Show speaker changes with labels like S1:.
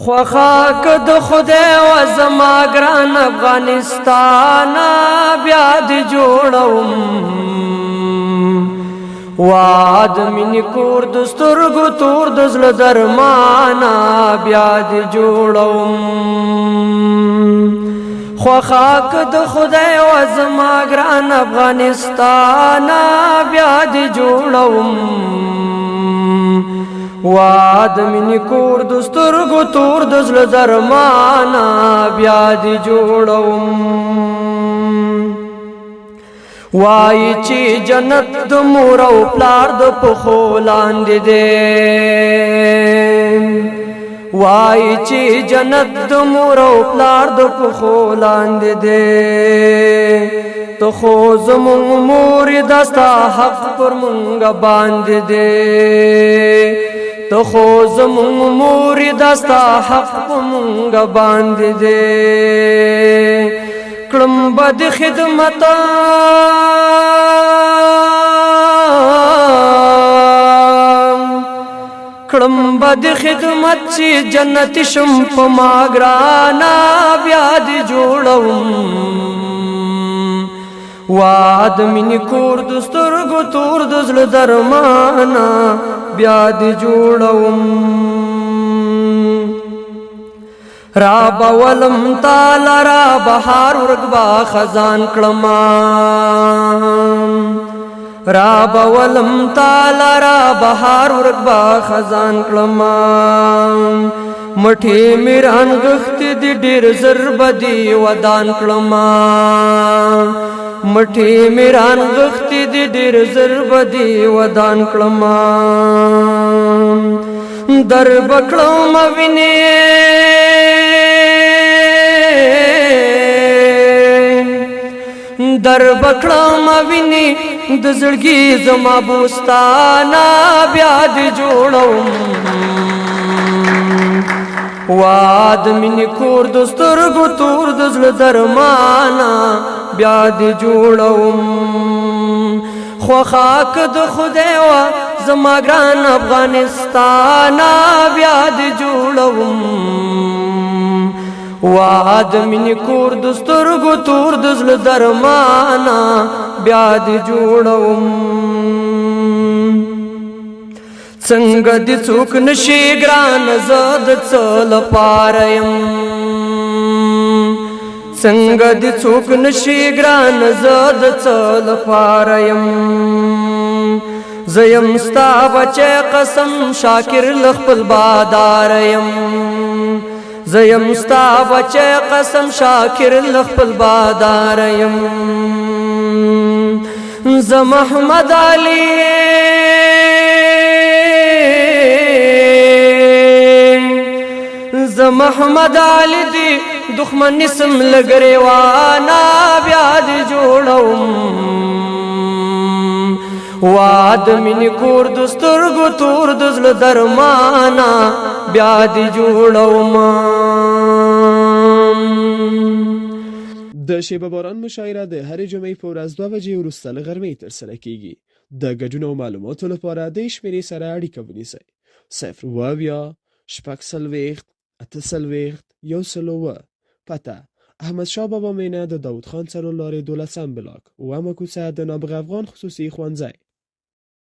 S1: خوخه که د خدای و زما ګران افغانستان، بیا دې جوړوم. واد مینې کور د سترګو تور د زړه درمانا، بیا دې جوړوم. خوخه که د خدای و زما ګران افغانستان، بیا دې جوړوم. واد مینې کور د سترګو تور د زړه درمانا، بیا دې جوړوم. وای چې جنت د مور او پلار د پخو لاندې دی، وای چې جنت د مور او پلار د پخو لاندې دی، ته خو زمونږ مور دستا حق پر مونږ باندې دی، ته خو زمونږ مور دستا حق پر مونږ باندې دی. کړم بد خدمت، کړم بد خدمت چې جنت شم په ما ګرانا، بیا دې جوړوم. واد مینې کور د سترګو تور د زړه درمانا، بیا دې جوړوم. را بولم تال را بهار ورګبا خزان کړما، را بولم تال را بهار ورګبا خزان کړما. مټي میران غخت دي ډیر ضرب دی ودان کړما، مټي میران غخت دي ډیر ضرب دی ودان کړما. در بکړم ویني، در بکړم ویني د زړګي زما بوستانا، بیا دې جوړوم. واد مینې کور د سترګو تور د زړه درمانا، بیا دې جوړوم. خوخاک د خدای وا زما ګران افغانستان، بیا دې جوړوم. واد مینې کور د سترګو تور د زړه درمانا، بیا دې جوړوم. څنګه دې څوک نشي ګران، زه د څه لپاره یم؟ څنګه دې څوک نشي ګران، زه د څه لپاره یم؟ زه یم ستا بچی قسم شاکر له خپل بادار یم، زه یم ستا بچی قسم شاکر له خپل بادار یم. زه محمد علي، زه محمد علي دی دښمن نسم لګریوانا، بیا دې جوړوم. واد مینې کور د سترګو تور د زړه درمانا، بیا دې جوړوم.
S2: د شیبه باران مشاعره د هرې جمعې په ورځ 2 بجې وروسته له غرمې ترسره کیږي. د ګډون او معلوماتو لپاره دې شمېرې سره اړیکه ونیسئ: 0 70 46 48 107. پته: احمد شاه بابا مینه، د داود خان څلور لارې، 12 بلاک، اوومه کوڅه، د نابغه افغان خصوصي ښوونځی.